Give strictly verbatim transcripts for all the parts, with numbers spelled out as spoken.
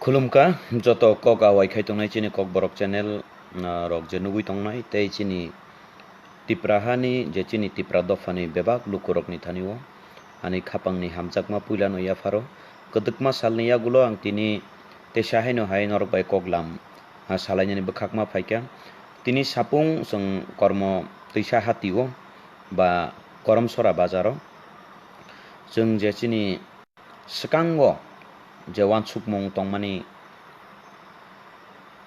Khulumkha joto kok awai khai tongnai chini Kokborok channel, ah, rok je nugui tongnai tei chini Tipra hani je chini Tipra dophani bebak lukurokni thani o ani khapangni hamjakma puilano yapharo. Kwdwkma salni yagulo ang tini teisa haino hai norok bai koklam, ah, salainani bwkhakma phaikha. Tini sapung chwng kormo twisa hatio ba Koromsora bazaro chwng je chini swkango je uansukmung tongmani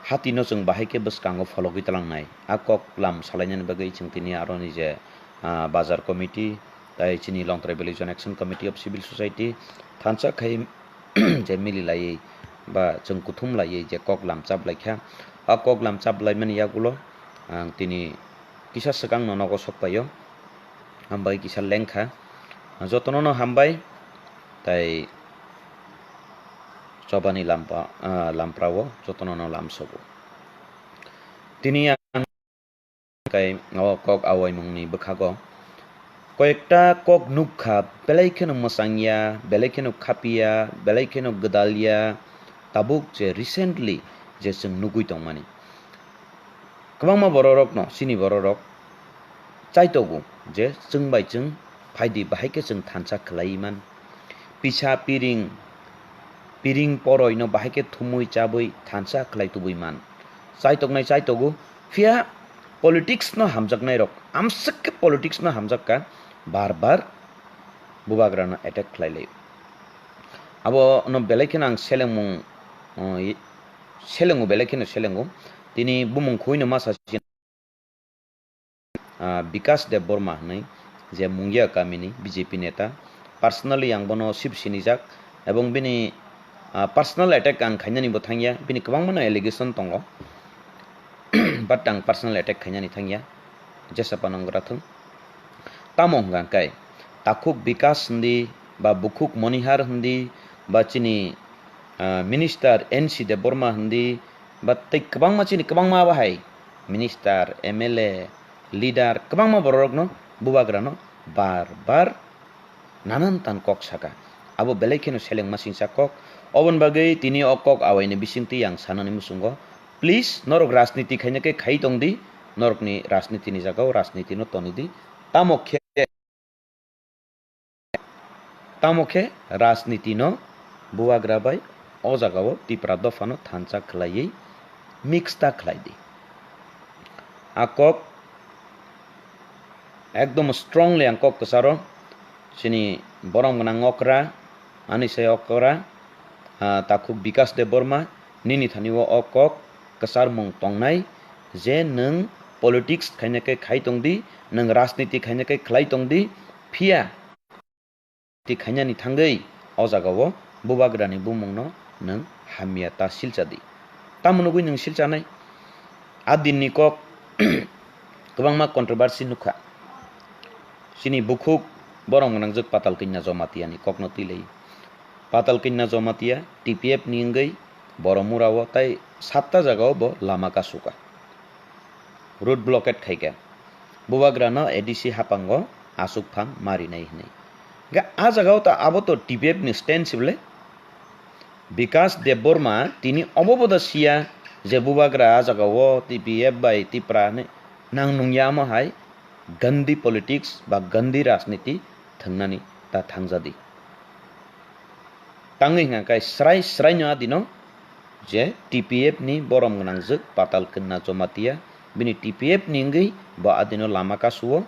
hatino chwng bahai khe bwskango phologwi tlangnai. A kok lam salainani bagwi chwng tini aroni je, ah, bazar committee tai chini Longtrai Village Zone Action Committee of Civil Society thansa khai je mili laiwi ba chwng kuthum laiwi je kok lam chap laikha. A kok lam chap laimani yagulo ang tini kisa swkangno nogo sok paio. Hambai kisa lengkha. Jotono no hambai. Tai chobani lampa, ah, lamprao jotono no lamsogo. Tini ang kai o kok awaimungni bwkhago koyekta kok nukha, belai kheno mwchangya, belai kheno khapya, belai kheno gwdalya, tabuk je recently je chwng nugui tongmani. Kwbangma bororokno, chini bororok chaitogo je chwng bai chwng phaidi bahai khe chwng thansa khlaiwi man. Pisa piring, piring poroino bahai khe thumui chabwi thansa khlai tubui man. Chaitoknai chaitogo, phiya politics no hamjaknairok, amswk khe politics no hamjakkha, bar bar bubagrano attack khlai laio. Abo no belai kheno ang selengmung, uh, selengo, belai kheno selengo. Tini bumung khuino masa ah, Bikas Debbarma hwnwi je Mungia kamini B J P neta. Personally ang bono sip sinijak ebong bini, ah, personal attack ang khainani bo thangya, bini kwbangmano allegation tongo. But ang personal attack khainani thangya, jesa panangra thung. Tamo hwnka khe takhuk Bikas hindi ba bukhuk Monihar hindi ba chini, ah, minister N C Debbarma hindi ba tei kwbangma chini kwbangma bahai minister, M L A, leader kwbangma bororokno bubagrano bar bar nanan tan kok saka. Abo belai kheno selengma singsa kok. Oboni bagwi tini o kok awaini bisingtwi ang sanani muchungo. Please, norok rajniti khaina khe khai tongdi, norokni rajnitini jagao rajnitino tonidi. Tamo khe Tamo khe rajniti no bubagra bai o jagao Tipra dophano thansa khlaiwi mix ta khlai di. A kok ekdom strongly ang kok kwcharo chini borom gwnang okra, ani sai okra, ah, takhuk Bikas Debbarma, nini thani o, o kok kwcharmung tongnai je nwng politics khaina khe khai tongdi, nwng rajniti khaina khe khlai tongdi, phiya twi khainani thangwi o jagao bubagrani bumungno nwng hamya ta silcha di. Tamo nugwi nwng silchanai? A dinni kok kwbangma controversy nukha. Chini bukhuk borom gwnangjwk Patal Kanya Jamatia ni kokno twi lai. Patal Kanya Jamatia T P F ni wngwi Boromura o tai satta jagao bo lama kasuka. Road blockade khaikha. Bubagrano A D C hapango aswk phang marinai hwnwi. Ga a jagao ta abo to T P F ni stand sibole. Bikas Debbarma tini obo boda siya je bubagra a jagao T P F bai Tipra hwnwi nang nungya omo hai gandi politics ba gandi rajniti thwngnani ta thangjadi. Tangwi hwnka khe srai sraino adino je T P F ni borom gwnangjwk Patal Kanya Jamatia, bini T P F ni wngwi bo adino lama kasuo.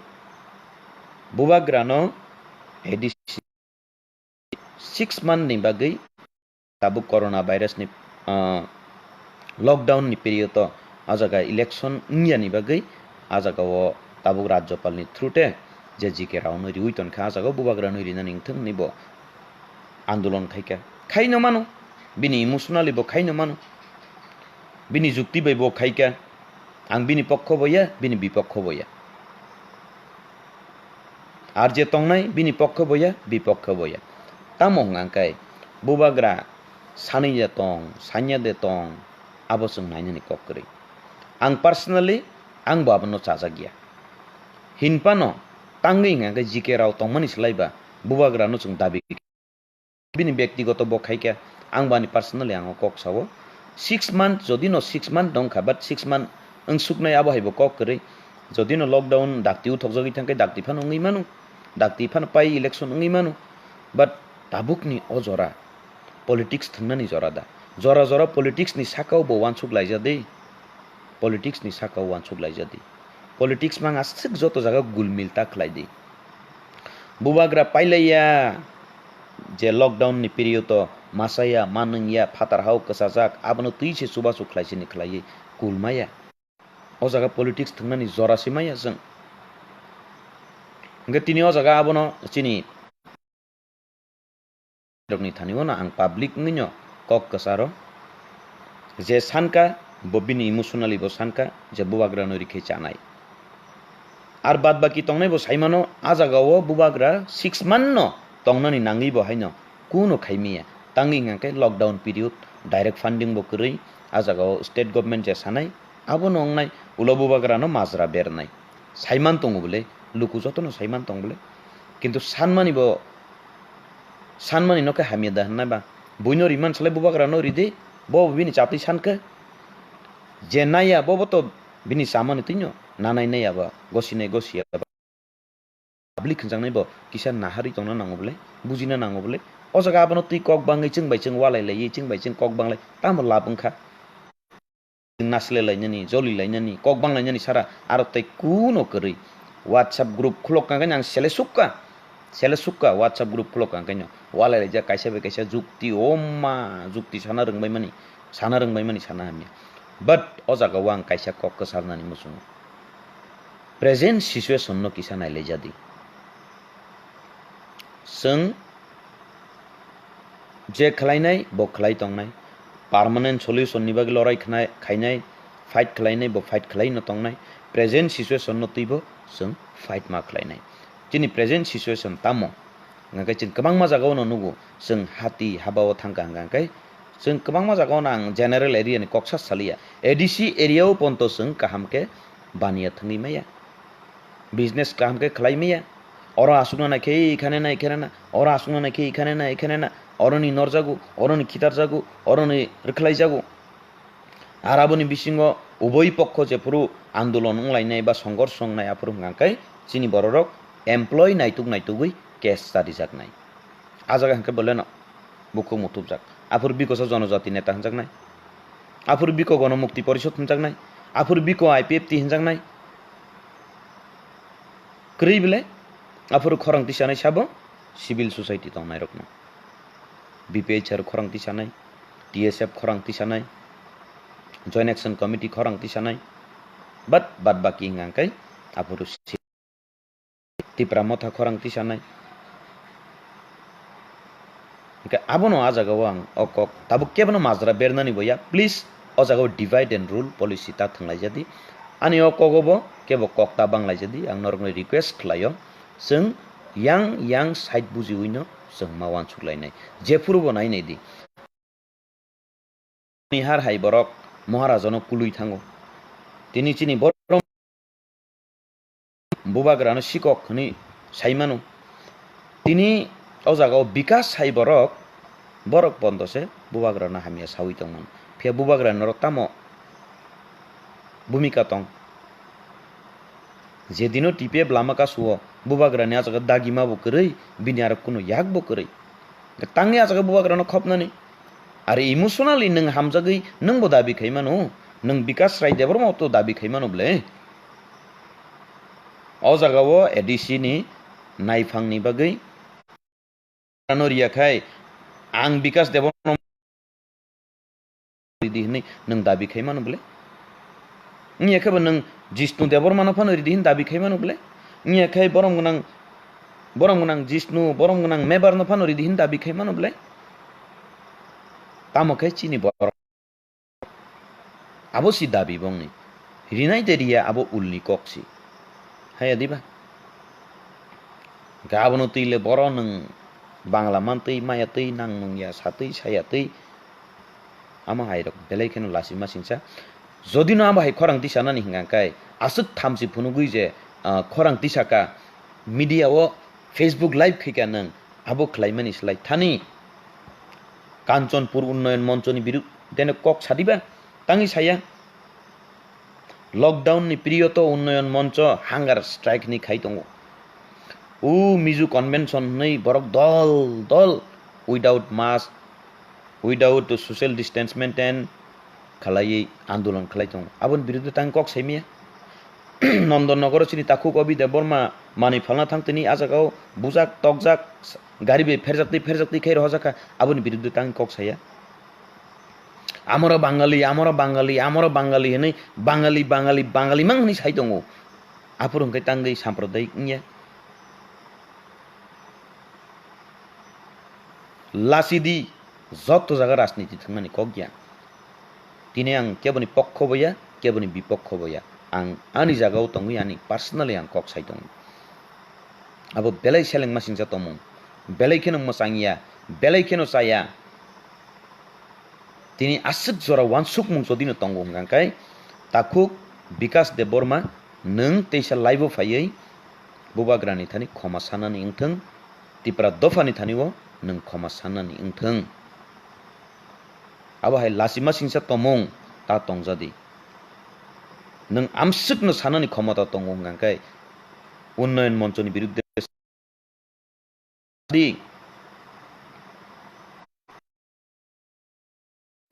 Bubagrano A D C six month ni bagwi tabuk corona virus ni, ah, lockdown ni period o a jaga election wngya ni bagwi a jaga o tabuk Rajyapal ni through te je G K Rao no riwi tonkha, a jaga o bubagra no rinani wngthwng hwnwi bo andolon khaikha. Khaino mano, bini emotionally bo khaino mano, bini jukti bai bo khaikha. Ang bini pokho bo ya, bini bipokho bo ya. Ar je tongnai bini pokho bo ya, bipokho bo ya. Tamo hwnka khe bubagra sanwi de tong, sanya de tong, abo chwng nainani kok kwrwi. Ang personally ang bo abono chajak ya. Hinphano tangwi hwnka khe G K Rao tongmani slai ba bubagrano chwng dabi bini bektigoto bo khaikha. Ang bani personally ang o kok sao. Six month, jodi no six month dong kha, but six month wng suknai abo hai bo kok kwrwi. Jodi no lockdown dakti uthok jagwi thang khe dakti phano wngwi mano. Dakti phano pai election wngwi mano. But tabuk ni o jora politics thwngnani jora da. Jora jora politics ni sakao bo uansuk laija di. Politics ni sakao uansuk laija di. Politics mang aswk joto jaga gulmil ta khlai di. Bubagra pailaiya je lockdown ni period o masaya, manwngya, phatar hao kwchajak, abono twi se chubachu khlai sini khlaiwi kulmaya. O jaga politics thwngnani jora se maya chwng. Hwnkhe tini o jaga abono chini rokni thani o no ang public wngwi no kok kwcharo je sankha, bo bini emotionally bo sankha je bubagra no rikhe chanai. Ar bad baki tongnai bo saimano, a jaga o bubagra six month no tongnani nangwi bo haino kuno khaimiya. Tangwi hwnkha khe lockdown period, direct funding bo kwrwi, a jaga o state government je sanai, abono wngnai ulo bubagra no majra bernai. Saiman tongo bole, luku jotono saiman tong bole. Kintu sanmani bo, sanmani no khe hamya da hwnna ba? Buino riman salai bubagra no ridi, bo bini chatwi sankhe. Je naiya, bo bo to bini chamani twino nanai naiya ba, gosinai gosiya ba. Public hwnjaknai bo kisa naharwi tongna nango bole, bujina nango bole. O jaga abono twi kok bangwi chwng bai chwng walai laiwi, chwng bai chwng kok banglai, tamo lab wngkha? Naslelainani, jolilainani, kok banglainani sara aro tei kuno kwrwi. WhatsApp group khulok kangkhe ang sele sukka, sele sukka WhatsApp group khulok kangkhe no. Walai laijak kaisa bai kaisa jukti, oma, jukti sana rwngbaimani, sana rwngbaimani sana hamya. But o jaga o ang kaisa kok kwcharnani muchungo. Present situation no kisa nailaijadi. Chwng je khlainai, bo khlai tongnai. Permanent solution ni bagwi lorai khnai-, khainai, fight khlainai, bo fight khlai no tongnai. Present situation no twibo chwng fight ma khlainai. Chini present situation tamo? Hwnkhe chwng kwbangma jagao no nugo, chwng hati haba o thangkha hwnkhe chwng kwbangma jagao no ang general area ni kok sa saliya. A D C area o ponto chwng kaham khe baniya thangwi maya. Business kaham khe khlai maya. Oro aswkna nai khe ikhane na, ikhane na, oro aswkna nai khe ikhane na, ikhane na, oroni norjago, oroni khitarjago, oroni rwkhlaijago. Ar aboni bisingo uboi pokho jephuru andolon wnglainai ba songghorsh wngnai aphuru hwnkha khe chini bororok employee naituk naitugwi case charijaknai. A jaga hwnkhe boleno bukhuk muthupjak. Aphuru bikosa jonojati neta hwnjaknai. Aphuru biko Gono Mukti Porishod hwnjaknai. Aphuru biko I P F T hwnjaknai. Kwrwi bele aphuru khorang tisanai sabo civil society tongnairokno. B P H R khorang tisanai, T S F khorang tisanai, Joint Action Committee khorang tisanai. But bad baki hwnka khe aphuru si-, Tipra Motha khorang tisanai. Hwnkhe abono a jagao ang o kok tabuk kebono majra bernani bo ya. Please, o jagao divide and rule policy ta thwnglaijadi. Ani o kogo bo kebo kok ta banglaijadi. Ang norokno request khlaio, chwng yang yang side bujiwino chwng ma uansuk lainai. Jephuru bo nainai di. Ni har hai borok Maharajano kului thango. Tini chini borok bubagrano sikok hwnwi sai mano. Tini o jagao Bikas hai borok, borok bondo se bubagrano hamya saui tongmano. Phiya bubagrani norok tamo bhumika tong? Jedino T P F lama kasuo, bubagrani a jaga dagima bo kwrwi, bini aro kuno yak bo kwrwi. Tangwi a jaga bubagrano khopnani. Are emotionally nwng hamjagwi nwngbo dabi khai mano, nwng Bikas Rai Debbarma to dabi khai mano ble. O jagao A D C ni naiphangni bagwi ano riya khai, ang Bikas Debbarma ridi hwnwi nwng dabi khai mano ble? Wngya khe bo nwng Jishnu Debbarmano phano ridi hwnwi dabi khai mano ble? Wngya khe borom gwnang, borom gwnang Jishnu, borom gwnang Mebarno phano ridi hwnwi dabi khai mano ble? Tamo khe chini borok abo si dabi bongni. Rinai de riya abo ulni kok si. Haya diba? Hwnkhe abono twi le boro nwng Bangla mantwi, maya twi, nang nung ya satwi, saya twi. Amo hai rok belai kheno lachima singsa. Jodi no abo hai khorang tisanani hwnkha khe aswk thamchi phunugwi je, ah, khorang tisaka media o Facebook live khaika nwng abo khlaimani slai thani Kanchanpur Unnayan Monchoni birudde no kok sadiba? Tangwi saya. Lockdown ni period o Unnayan Moncho hunger strike ni khai tongo. O Mizo Convention hwnwi borok dol dol without mask, without social distance maintain khalaiwi andolon khlai tongo. Aboni birudde tang kok saimaya. Nondon Nogoro chini takhuk Obi Debbarma manwi phalna thang tini, ah jagao bujak tokjak, gari bai pherjaktwi pherjaktwi khe rohorjak kha, aboni birudde tang kok saya. Amoro Bangali, amoro Bangali, amoro Bangali hwnwi Bangali, Bangali, Bangali mang hwnwi sai tongo. Aphuru hwnkhe tangwi sampradayik wngya. Lachidi, joto jaga rajniti thwngmani kok ya. Tini ang keboni pokho bo ya, keboni bipokho bo ya. Ang ani jagao tongwi ani personally ang kok sai tongo. Abo belai selengma singcha tongmung, belai kheno mwchang ya, belai kheno chaya. Tini aswk jora uansukmung jodi no tongo hwnkha khe, takhuk Bikash Debbarma, nwng teisa live o phaiwi Bubagrani thani khoma sanani wngthwng, Tipra dophani thani o nwng khoma sanani wngthwng. Abo hai lachima singcha tongmung ta tongjadi. Nwng amswkno sanani khomota tongo hwnkha khe Unnayan Monchoni birudde di.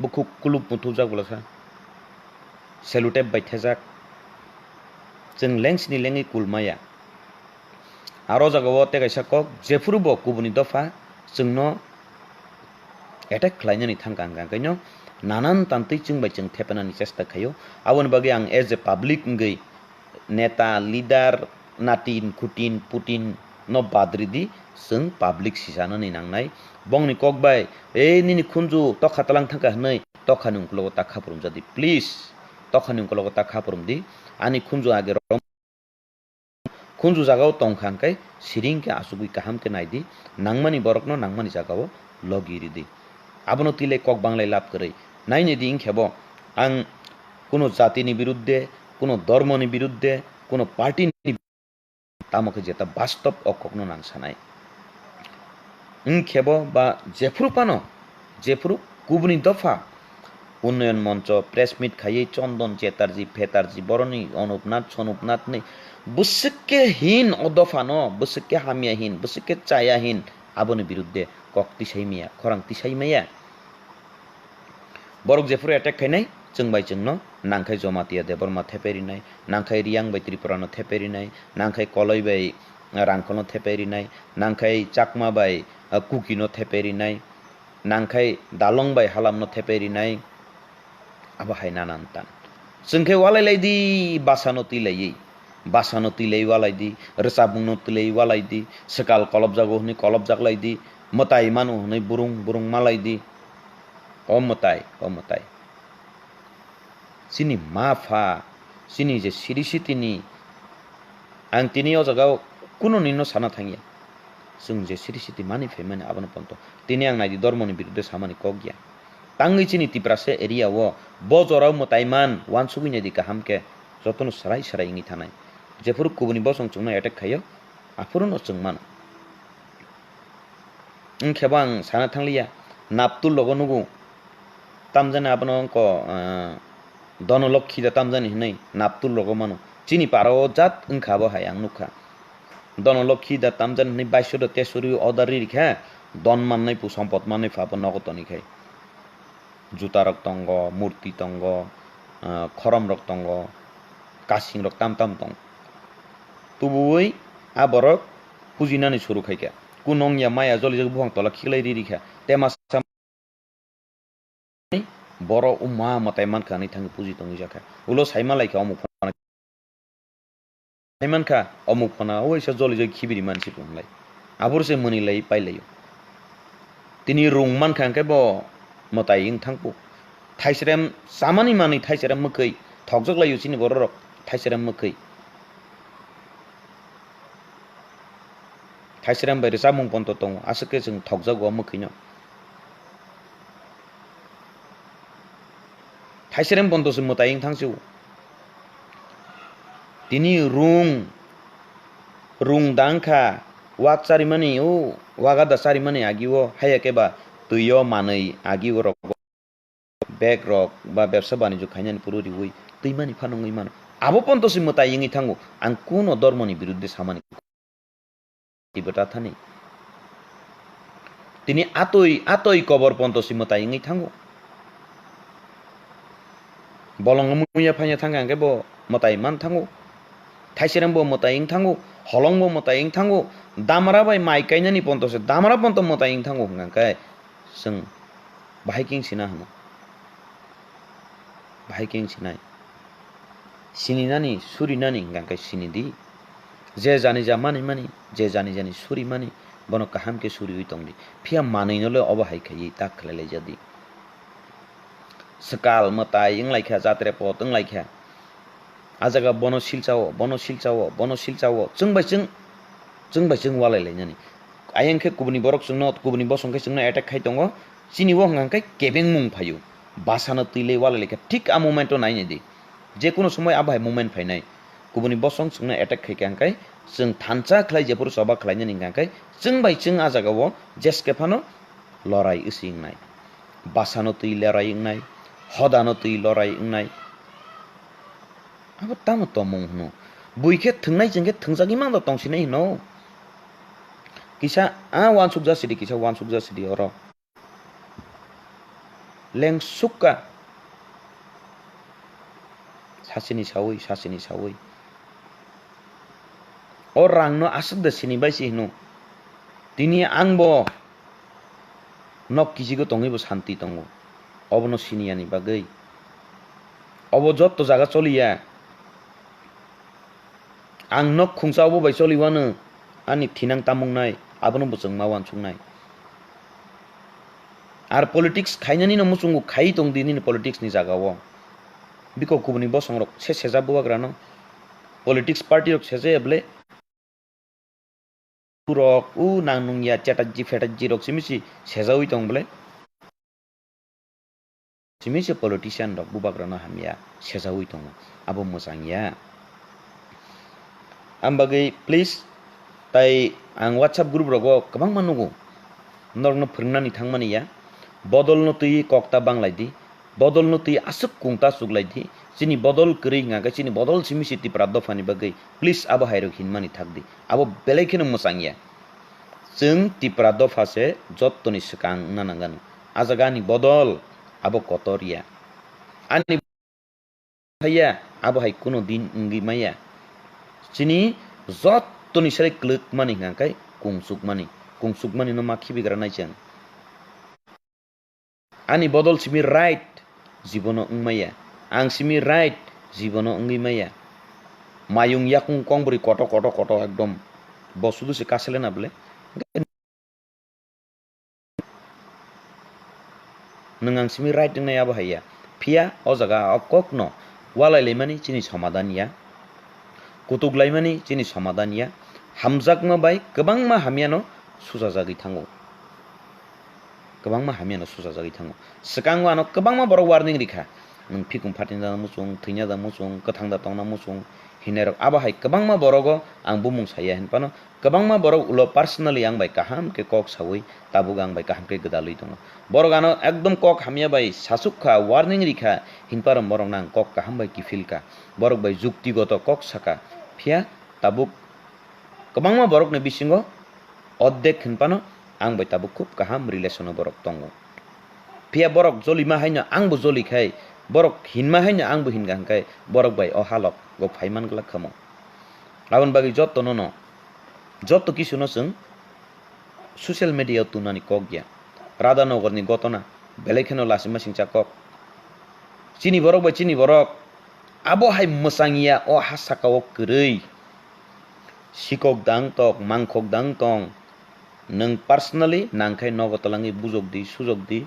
Bukhuk kulub muthubjak bolasa. Sellotape bai thejak. Chwng lengsni lengwi kulmaya. Aro jagao tei kaisa kok, jephuru bo kubuni dopha chwngno attack khlainani thangkha hwnkha khe no nanan tantwi chwng bai chwng thepenani chesta khaio. Aboni bagwi ang as a public wngwi neta, leader, natin, kutin, putin no bad ridi, chwng public sisanani nangnai. Bongni kok bai, "Ei, nini khunju tokha talang thangkha," hwnwi tokhani ungkologo ta khaprumjadi. Please, tokhani ungkologo ta khaprumdi. Ani khunju age rom, khunju jagao tongkha hwnkhe siring khe achugwi kaham khe naidi, nangmani borokno nangmani jagao logi ridi. Abono twi lai kok banglai lab kwrwi. Nainidi wngkhe bo ang kuno jatini birudde, kuno dormoni birudde, kuno party ni, tamo khe jeta bastop o kokno nang sanai. Wngkhe bo ba jephuru phano, jephuru kubuni dopha Unnayan Moncho press meet khaiwi Chondon Chatterjee, Phetarjee, boroni Onupnath, Sonupnath ni bwswk khe hin o dopha no, bwswk khe hamya hin, bwswk khe chaya hin, aboni birudde kok tisai maya, khorang tisai maya. Borok jephuru attack khainai, chwng bai chwngno nangkhai Jomatia Debbarma thepai rinai, nangkhai Riyang bai Tripura no thepai rinai, nangkhai Koloi bai, ah, Rangkhol no thepai rinai, nangkhai Chakma bai, ah, Kuki no thepai rinai, nangkhai Dalong bai Halam no thepai rinai, abo hai nanan tan. Chwng khe walai lai di, basa no twi laiwi. Basa no twi lai walai di, rwchapmung no twi lai walai di, swkal kolopjago hwnwi kolopjak lai di, mwtai mano hwnwi burung burung ma lai di. O mwtai, o mwtai. Chini ma pha, chini je siri sitini, ang tini o jaga o kunu nino sana thangya. Chwng je siri siti mani phaimani abono ponto. Tini ang naidi dormoni birudde samani kok ya. Tangwi chini Tiprasa area o bo jorao mwtai man uansugwi naidi kaham khe jotono swrai swrai wngwi thanai. Jephuru kubuni bosong chwngno attack khaio, aphuru no chwng mano. Wngkhe bo ang sana thangliya, Naptul rogo nugo tamjani abono wngkha, ah, Dhanalakshi da tamjani hinwi Naptul rogo mano. Chini para o jat wngkha bo hai ang nukha. Dhanalakshi da tamjani hinwi baiso da tesuri order ri rikha, don mannai pu sompot mannai pha bo nogo tonikhai. Jutarok tongo, murti tongo, ah, khoromrok tongo, kasingrok tam tam tongo. Tubuwi a borok pujinani suru khaikha. Kunong ya maya jolijak buphang tola khiklai ri rikha. Te masa boro uma mwtai mankha hwnwi thangwi puji tongwi jakha. Ulo saima laikha omo phano. Hai mankha, omuk phana o waisa joli jai khibiri mansi bo hwnlai. Aboro se mwnwi lai pai laio. Tini rung mankha hwnkhe bo mwtai wng thangkuk. Thaiserem chamani manwi thaiserem mwkhwi thokjak laio chini bororok thaiserem mwkhwi. Thaiserem bai rwchapmung ponto tongo, aswk khe chwng thokjago o mwkhwino. Thaiserem ponto se mwtai wng thang sio. Tini rung, rung dang kha, wak charimani, o wak ada charimani agi o, haiya khe ba twi o manwi agi o rok bag rok ba bebsa banijyo khainani phuru riwi twimani phano wngwi mano. Abo ponto se mwtai wngwi thango. Ang kuno dormoni birudde samani. Tibwta thani. Tini atwi, atwi kobor ponto si mwtai wngwi thango. Bolong muya phanya thangkha hwnkhe bo mwtai man thango. Thaisirang bo mwtai wng thango. Holong bo mwtai wng thango. Damra bai mai kainani ponto se damra ponto mwtai wng thango hwnkha hwnkhe chwng bahai khe wng sina hwno. Bahai khe wng sinai. Sininani, surinani hwnkha khe sini di. Je jani ja mani mani, je jani jani suri mani, bono kaham khe suriwi tong di. Phiya manwi no le obo hai khaiwi tak khlai lai ja di. Swkal mwtai wng lai kha, jatre pot wng lai kha. A jaga bono silchao, bono silchao, bono silchao. Chwng bai chwng, chwng bai chwng walai lai nani. Ayang khe kubuni borok chwngno, kubuni bosong khe chwngno attack khai tongo. Chini o hwnkha khe kebengmung phaio. Basano twi le walai lai kha. Thik a moment o nai nai di. Je kono somoi abo hai moment phainai. Kubuni bosong chwngno attack khai kha hwnkhe chwng thansa khlai jephuru choba khlainani hwnkha khe chwng bai chwng a jaga o jeske phano lorai wsi wngnai. Basano twi lorai wngnai. Hodano twi lorai wngnai. Abo tamo tongmung hwno. Bui khe thwngnai chwng khe thwngjagwi mano tongsinai hwno. Kisa a uansuk jasidi, kisa uansuk jasidi oro. Lengsukka. Sasini sawi, sasini sawi. O rangno aswk da sini bai si hino. Tini ang bo nok kijigo tongwi bo santi tongo. Obono siniyani bagwi. Obo jotto jaga choliya. Ang nok khungsa obo bai choliwano, ani thinang tamungnai, abono bo chwng ma uansuknai. Ar politics khainani no muchungo khai tong di nini politics ni jaga o. Biko kubuni bosong rok se seja bubagra no. Politics party rok seja ya bwle. Rok u nang nung ya Chatterjee Fetterjee rok simi si sejawi tong bwle. Simi se politician rok bubagrano hamya sejawi tongo, abo mwchang ya. Am bagwi please, tai ang WhatsApp group rogo kwbangma nugo, norokno phwrwngnani thangmani ya, bodolno twi kok ta banglai di, bodolno twi aswk kung ta chuklai di, chini bodol kwrwi hwnkha khe chini bodol simi se Tipra dophani bagwi, please abo hai rok hinmani thak di, abo belai kheno mwchang ya. Chwng Tipra dopha se jottoni swkang wngna nang gano. A jaga ani bodol abo kotor ya. Ani ya, abo hai kuno din wngwi maya. Chini jottoni sari kwlwkmani hwnkha khe kungsukmani. Kungsukmani no ma khibigra nai chwng. Ani bodol simi right jibono wngmaya. Ang simi right jibono wngwi maya. Mayung yakung kong bwrwi koto koto koto ekdom. Bo sudu se kaselena bwle. Nwng ang simi right wngnai abo hai ya. Phiya o jaga o kok no walai laimani chini somadan ya. Kutuk laimani chini somadan ya. Hamjakma bai kwbangma hamya no sujajagwi thango. Kwbangma hamya no sujajagwi thango. Swkango ano kwbangma borok warning rikha. Nwng phikung phatina da muchung, thwina da muchung, kwthang da tongna muchung hinwi rok. Abo hai kwbangma borogo ang bumung saya hinphano kwbangma borok ulo personally ang bai kaham khe kok sawi tabuk ang bai kaham khe gwdalwi tongo. Borok ano ekdom kok hamya bai sasuk kha, warning rikha hinphano borokno ang kok kaham bai kiphil kha. Borok bai juktigoto kok saka. Phiya tabuk kwbangma borokni bisingo ordek hinphano ang bai tabuk khub kaham relation o borok tongo. Phiya borok jolima haino ang bo joli khai, borok hinma haino ang bo hinga hwnkhe borok bai o halok go phai man glak kha mo. Aboni bagwi jotto no no, jotto kisu no chwng social media o tunani kok ya. Radhanagar ni gotona belai kheno lachima singcha kok. Chini borok bai chini borok abo hai mwchang ya o ha saka o kwrwi. Sikok dang tok, mangkhok dang tong. Nwng personally nangkhai nogo twlangwi bujok di, sujok di.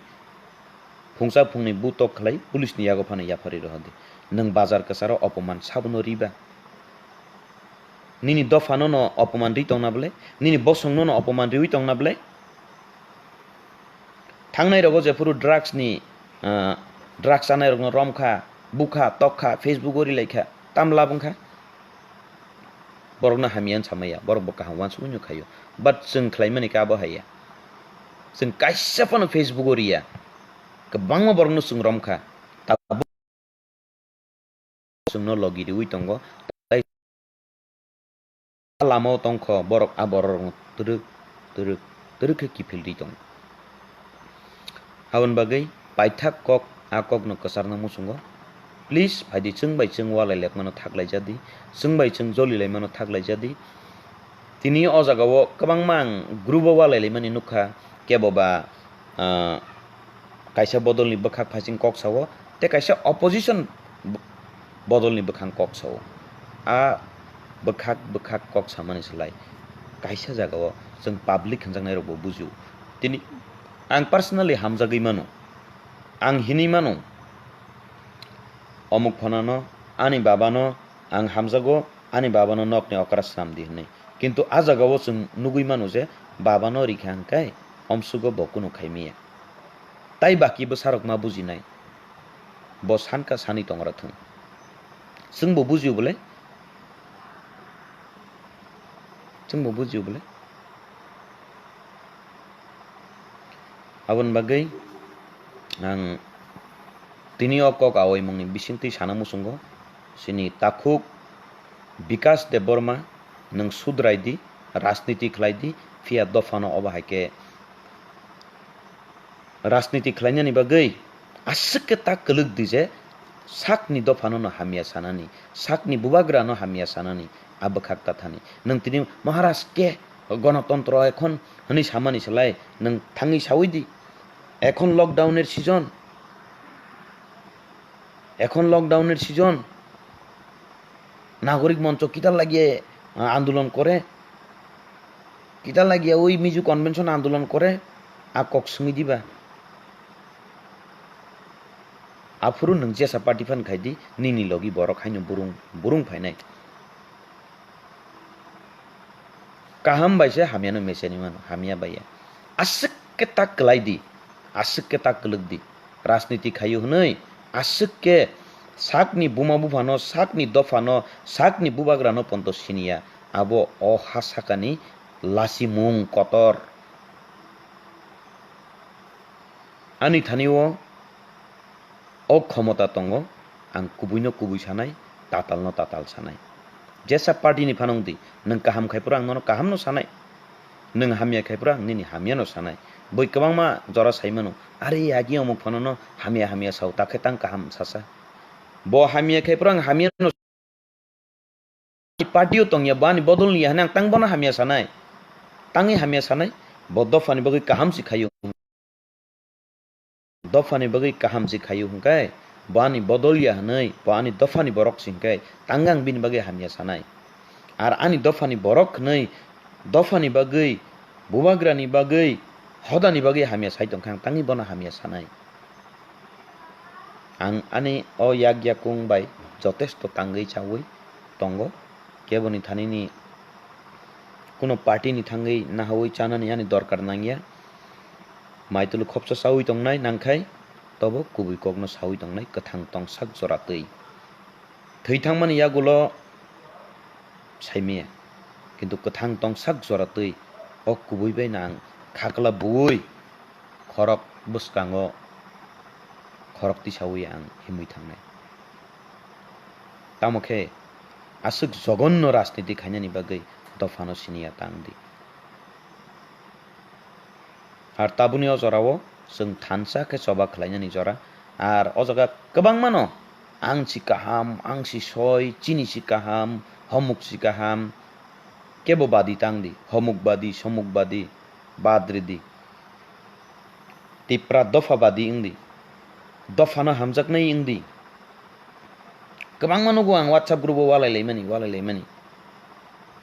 Phungsa phungnwi butok khlai police ni yago phano yaphari rohor di. Nwng bazar kwcharo opoman sabono riba. Nini dophano no opoman ri tongna bwle, nini bosongno no opoman riwi tongna bwle. Thangnai rogo jephuru drugs ni, ah, drugs chanai rokno romkha, bukha, tokkha, Facebook o rilaikha, tam lab wngkha. Borokno hamya wng samaya, borok bo kaham uansugwi no khaio. But chwng khlaimani khe abo haiya. Chwng kaisa phano Facebook o riya. Kwbangma borokno chwng romkha. Tabuk chwngno logi riwi tongo. Tai lama o tongkho borok, a borok rokno twrwk, twrwk, twrwk khe kiphil ri tongo. Aboni bagwi paithak kok, a kokno kwcharna muchungo. Please, phaidi chwng bai chwng walai lekmano thaklai jadi, chwng bai chwng joli laimano thaklai jadi. Tini o jaga o kwbangma ang group o walai laimani nukha, kebo ba, ah, kaisa bodolni bwkhak phaiching kok sao, tei kaisa opposition b-, bodolni bwkhang kok sao. A bwkhak, bwkhak kok samani slai kaisa jaga o chwng public hwnjaknai rokbo bujio. Tini ang personally hamjagwi mano, ang hinwi mano, omuk phanano, ani babano ang hamjago, ani babano nokni okra swnam di hwnwi. Kintu a jagao chwng nugwi mano je babano rikha hwnkhe omsugo bo kunu khai maya. Tai baki bwsarok ma bujinai. Bo sanka sani tongora thung. Chwngbo bujio bole? Chwngbo bujio bole? Aboni bagwi ang tini o kok aoimungni bisingtwi sana muchungo, chini takhuk Bikas Debbarma, nwng sudrai di, rajniti khlai di, phiya dophano obo hai khe rajniti khlainani bagwi aswk khe ta kwlwk di je sakni dophano no hamya sanani, sakni bubagrano hamya sanani a bwkhak ta thani. Nwng tini Maharaj ke gonotontro ekhon hwnwi samani slai nwng thangwi saui di. Ekhon lockdown er season. Ekhon lockdown er season. Nagorik moncho kitar lagye, ah, andolon kore? Kitar lagye oi Mizo convention andolon kore? A kok swngwi diba? Aphuru nwng jesa party phan khai di, nini logi borok haino burung, burung phainai. Kaham bai se hamya no mechani mano, hamya bai ya. Aswk khe ta kwlai di, aswk khe ta kwlwk di. Rajniti khaio hwnwi aswk khe sakni buma buphano, sakni dophano, sakni bubagrano ponto siniya. Abo o ha sakani lasimung kotor. Ani thani o, o khomota tongo, ang kubuino kubui sanai, tatalno tatal sanai. Jesa party ni phano wng di, nwng kaham khai phuru ang nono kaham no sanai, nwng hamya khai phuru ang nini hamya no sanai. Bui kwbangma jora sai mano, "Are agi omuk phano no hamya hamya sao, takhe tang kaham sasa." Bo hamya khai phuru ang hamya no party o tongya, bo ani bodol niya hwnwi ang tang bono hamya sanai. Tangwi hamya sanai, bo dophani bagwi kaham si khaio. Dophani bagwi kaham si khaio hwnkhe, bo ani bodol ya hwnwi, bo ani dophani borok si hwnkhe, tang ang bini bagwi hamya sanai. Ar ani dophani borok hwnwi, dophani bagwi, bubagrani bagwi, hodani bagwi hamya sai tongkha, ang tangwi bono hamya sanai. Ang ani o yak yakung bai jotesto tangwi chaui tongo. Keboni thanini kuno party ni thangwi nahaui chanani ani dorkar nangya. Maitulu khopsa saui tongnai nangkhai, tobo kubui kokno saui tongnai kwthang tongsak jora twi. Thwi thangmani yagulo saimaya, kintu kwthang tongsak jora twi o kubui bai nang khakla buui khorok bwskango khorok tisaui ang himui thangnai. Tamo khe aswk jogonno rajniti khainani bagwi dophano siniya tang di. Ar tabuni o jorao chwng thansa khe choba khlainani jora. Ar o jaga kwbangmano ang si kaham, ang si soi, chini si kaham, homuk si kaham, kebo badi tang di, homuk badi, somuk badi, bad ridi. Tipra dopha badi wng di. Dophano hamjaknai wng di. Kwbangma nugo ang WhatsApp group o walai laimani, walai laimani.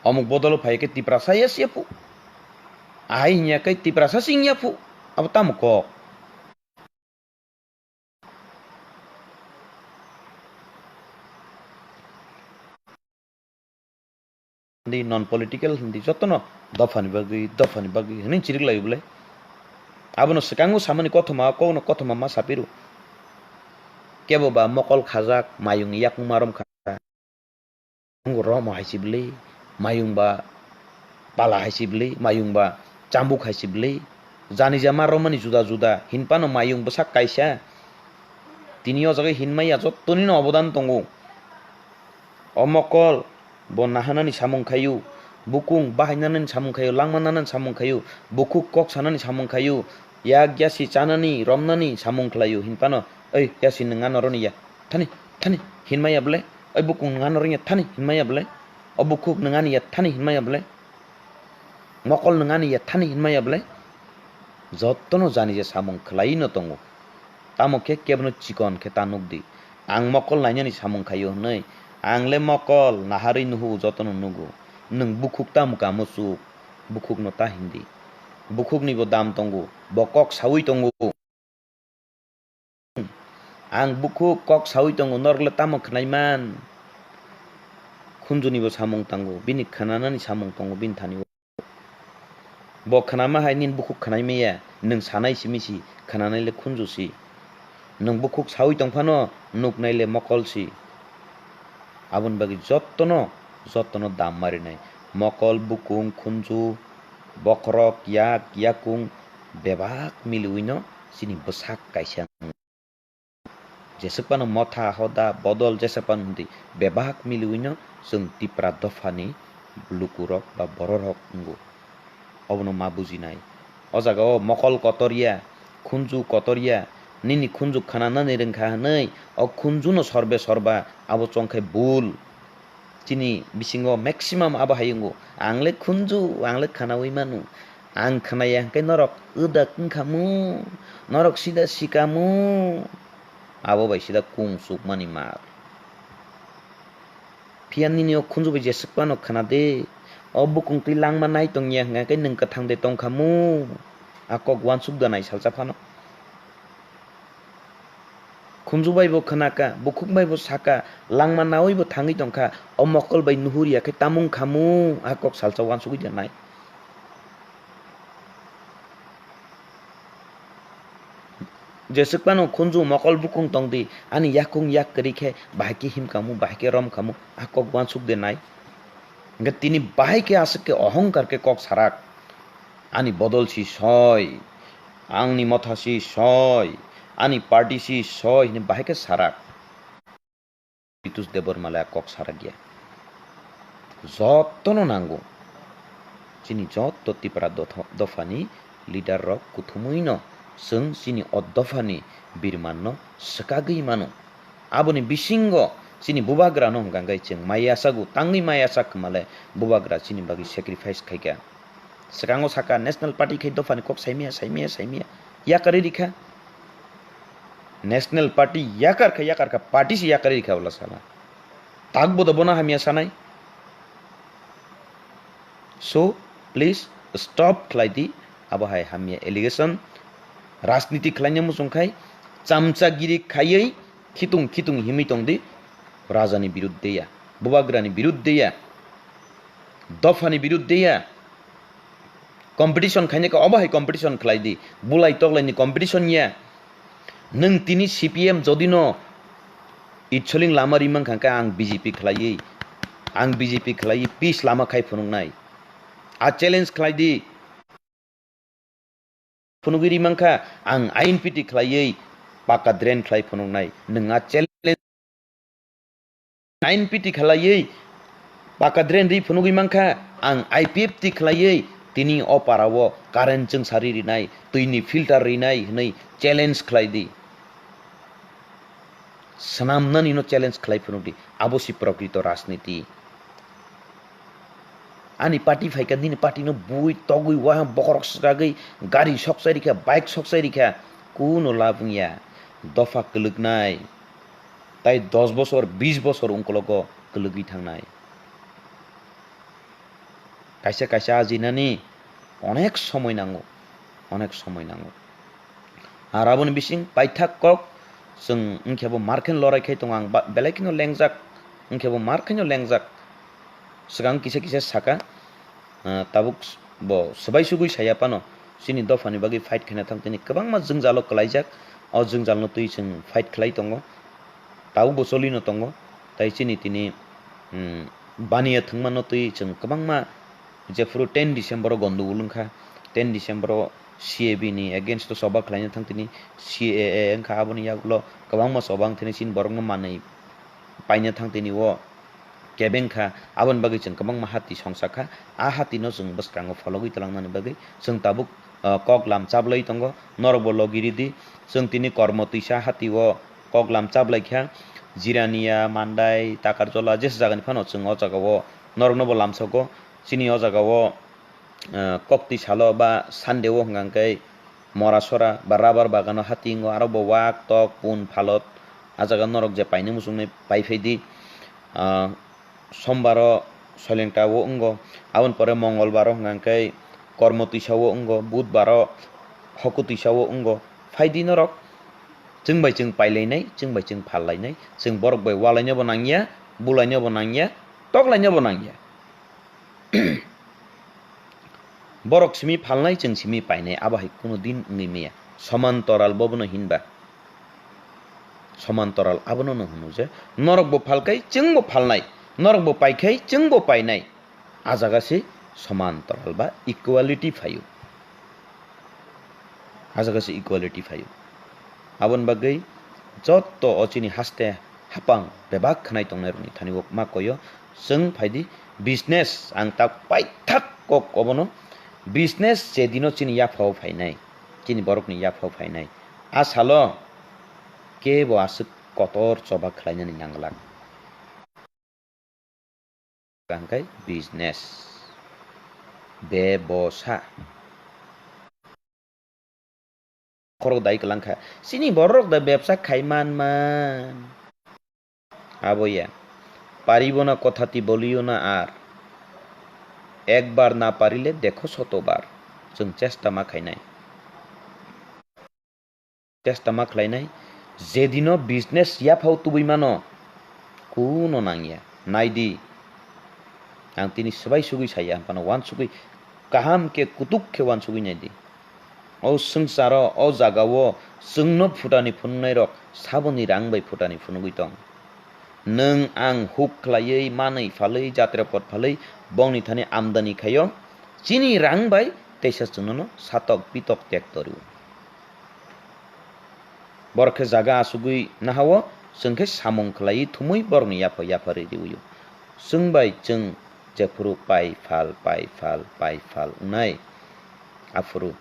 Omuk bodolo phai khe Tiprasa ya siya phu. Ahai hinya khe Tiprasa sing ya phu. Abo tamo kok. Hindi non political hindi jotono dophani bagwi, dophani bagwi hwnwi chirik laio bwle. Abono swkango samani kothoma, kokno kothoma ma sapiru. Kebo ba mokol khajak, mayungni yakung marom kha. Wngo romo hai si bwle, mayung ba pala hai si bwle, mayung ba chambuk hai si bwle. Janija ma romani juda juda, hinphano mayung bwsak kaisa. Tini o jaga hinmaya jottonino obodan tongo. O mokol bo nahanani samung khaio, bukung bahainanani samung khaio, langmananani samung khaio, bukhuk kok sanani samung khaio, yak yasi chanani romnani samung khlaio, hinphano, "Oi yasi nwng ano roni ya, thani, thani," hinmaya bwle? "Oi bukung nwng ano roni ya, thani," hinmaya bwle? "O bukhuk nwng ani ya, thani," hinmaya bwle? Mokol nwng ani ya thani hinmaya bwle? Jottono janija samung khwlaino tongo. Tamo khe kebono chikon khe ta nukdi. Ang mokol nainani samung khaio hwnwi. Ang le mokol naharwi nuhu jotono nugo. Nwng bukhuk tamo kamo chuk. Bukhukno ta hindi. Bukhuknibo dam tongo. Bo kok saui tongo. Ang bukhuk kok saui tongo, norokle tamo khwnai man? Khunjunibo samung tango, bini khwnanani samung tongo bini thani o. Bo khwnama hai nini bukhuk khwnai maya, nwng sanai simi si, khwnanai le khunju si. Nwng bukhuk saui tong phano, nuknai le mokol si. Aboni bagwi jottono, jottono dam marinai. Mokol, bukung, khunju, bokhorok, yak, yakung bebak miliwino chini bwsak kaisa. Jeswk phano motha, hoda, bodol jeswk phano hwntwi bebak miliwino chwng Tipra dophani lukurok ba bororok wngo. Obono ma bujinai. O jaga o mokol kotor ya, khunju kotor ya, nini khunju khwnanani rwngkha hwnwi o khunjuno sorbe sorba abo chongkhai bul. Chini bisingo maximum abo hai wngo, "Ang le khunju, ang le khwnaui mano, ang khwnaya hwnkhe norok wdak wngkhamu, norok sida sikamu." Abo bai sida kung chukmani mar. Phiya nini o khunju bai jeswk phano khwna de, o bukung twi langma nai tongya hwnkha khe nwng kwthang de tongkhamu, a kok uansuk da nai salsa phano. Khunju bai bo khwnaka, bukhuk bai bo saka, langma naui bo thangwi tongkha, o mokol bai nuhur ya khe tamung khamu, a kok salsa uansugui da nai. Jeswk phano khunju mokol bukung tongdi, ani yakung yak kwrwi khe bahai khe himkhamu, bahai khe romkhamu, a kok uansuk de nai. Hwnkhe tini bahai khe aswk khe ohongkar khe kok sarak. Ani bodol si soi, angni motha si soi, ani party si soi hwnwi bahai khe sarak. Ritus Debbarma le a kok sarak ya. Jottono nango. Chini jotto Tipra dotho-, dophani leader rok kuthumui no chwng chini o dophani birman no swkagwi mano. Aboni bisingo chini bubagra no hwnkha khe chwng maya sago, tangwi maya sak kwmale bubagra chini bagwi sacrifice khaikha. Swkango saka National Party khai dophani kok saimaya, saimaya, saimaya. Yakarwi rikha. National Party yakar kha, yakar kha, party se yakarwi rikha ola sala. Tak bodo bono hamya sanai. So, please stop khlai di abo hai hamya allegation. Rajniti khlaina muchung khai, chamchagiri khaiwi khitung khitung himwi tong di. Rajani birudde ya, bubagrani birudde ya, dophani birudde ya. Competition khaina khe obo hai competition khlai di, bulai toklaini competition ya. Nwng tini C P M jodi no itsoling lama ri mankha khe ang B J P khlaiwi, ang B J P khlaiwi peace lama khai phunuknai. A challenge khlai di. Phunugwi ri mankha, ang I N P T khlaiwi paka drain khlai phunuknai. Nwng a challenge, I N P T khlaiwi paka drain ri phunugwi mankha, ang I P F T khlaiwi tini o para o current chwngsari rinai, twini filter rinai hwnwi challenge khlai di. Swnamnani no challenge khlai phunuk di. Abo si prokrito rajniti. Ani party phaikha, nini party no bui togwi, waham bokhorok swkagwi, gari sokchai rikha, bike sokchai rikha, kuno lab wngya. Dopha kwlwknai. Tai dos bosor, bis bosor ungkologo kwlwgwi thangnai. Kaisa kaisa ajinani onek somoi nango, onek somoi nango. Ar aboni bising paithak kok chwng wngkhe bo mar khe lorai khai tongo, ang ba-, belai kheno lengjak, wngkhe bo mar kheno lengjak. Swkang kisa kisa saka, ah, tabuk s-, bo swbai sugui saya phano chini dophani bagwi fight khaina thang tini kwbangma jwngjalo kwlaijak. O jwngjalno twi chwng fight khlai tongo. Tabuk bo cholino tongo. Tai chini tini, hmm, baniya thwngmano twi chwng kwbangma, jephuru ten December o gondogol wngkha, ten December o C A B ni against o choba khlaina thang tini, C A A wngkha, aboni yagulo kwbangma choba wng thini chini borokno manwi paina thang tini o kebeng kha. Aboni bagwi chwng kwbangma hati songcha kha. A hati no chwng bwskango phologwi twlangnani bagwi chwng tabuk, ah, kok lam chablai tongo. Norok bo logi ridi, chwng tini kormo twisa hati o kok lam chablai kha. Jirania, Mandai, Takarjola jesa jagani phano chwng o jaga o norokno bo lamsogo. Chini o jaga o ah, koktwi salo ba Sunday o hwnka hwnkhe mora sora ba rubber bagano hati wngo, aro bo wak tok pun phalot ah jaga norok je painai muchungnai pai phai di. Ah, Sombar o Soilengta o wngo, aboni pore Mongolbar o hwnka hwnkhe Kormo twisa o wngo, Budbar o Hoku twisa o wngo. Phai di norok, chwng bai chwng pailainai, chwng bai chwng phallainai, chwng borok bai walaino bo nangya, bulaino bo nangya, toklaino bo nangya. Borok simi phalnai, chwng simi painai, abo hai kunu din wngwi maya. Somantoral bo bono hinba. Somantoral abono no hwnwi je norok bo phalkhai, chwng bo phalnai, norok bo paikhai, chwng bo painai. Ah jaga se somantoral ba equality phaio. Ah jaga se equality phaio. Aboni bagwi joto o chini haste hapang bebak khwnai tongnai rokni thani o ma koyo, chwng phai di business, ang tak paithak kok obono, business je dino chini yaphao phainai, chini borokni yaphao phainai, a salo kebo aswk kotor choba khlainani nang glak. Hwnkhe business, bebosa. Khorok dai kwlang kha. Chini borok da bebsa khai man man. Abo ya. Paribo na kothati boliyo na ar. Ekbar na parile dekho sotobar. Chwng chesta ma khainai. Chesta ma khlainai, jedino business yaphao tubui mano, kuno nangya. Naidi, ang tini swbai sugui saya, phano uansugui kaham khe, kutuk khe uansugui naidi. O swngcharo, o jagao chwngno phutani phunuknairok saboni rang bai phutani phunugui tong. Nwng ang huk khlaiwi, manwi phalwi, jatra pot phalwi, bongni thani amdani khaio, chini rang bai teisa chwngnono satok pitok tek torio. Borok khe jaga asugwi nahao, chwng khe samung khlaiwi thumwi borokni yapha yapha rwi rwio. Chwng bai chwng jephuru pai phal, pai phal, pai phal wngnai, aphuru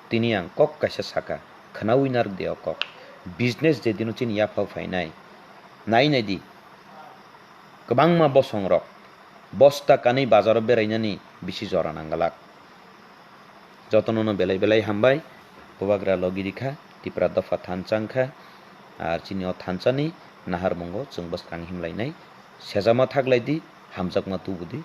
tini ang kok kaisa saka, khwnawi narwk de o kok. Business je dino chini yaphao phainai, nai nai di, kwbangma bosongrok bosta kanwi bazaro berainani bisi jora nangglak. Jotono no belai belai hambai. Bubagra logi rikha, Tipra dopha thansa wngkha. Ar chini o thansani naharmungo chwng bwskang himlainai. Sejama thaklaidi, hamjakma tubudi.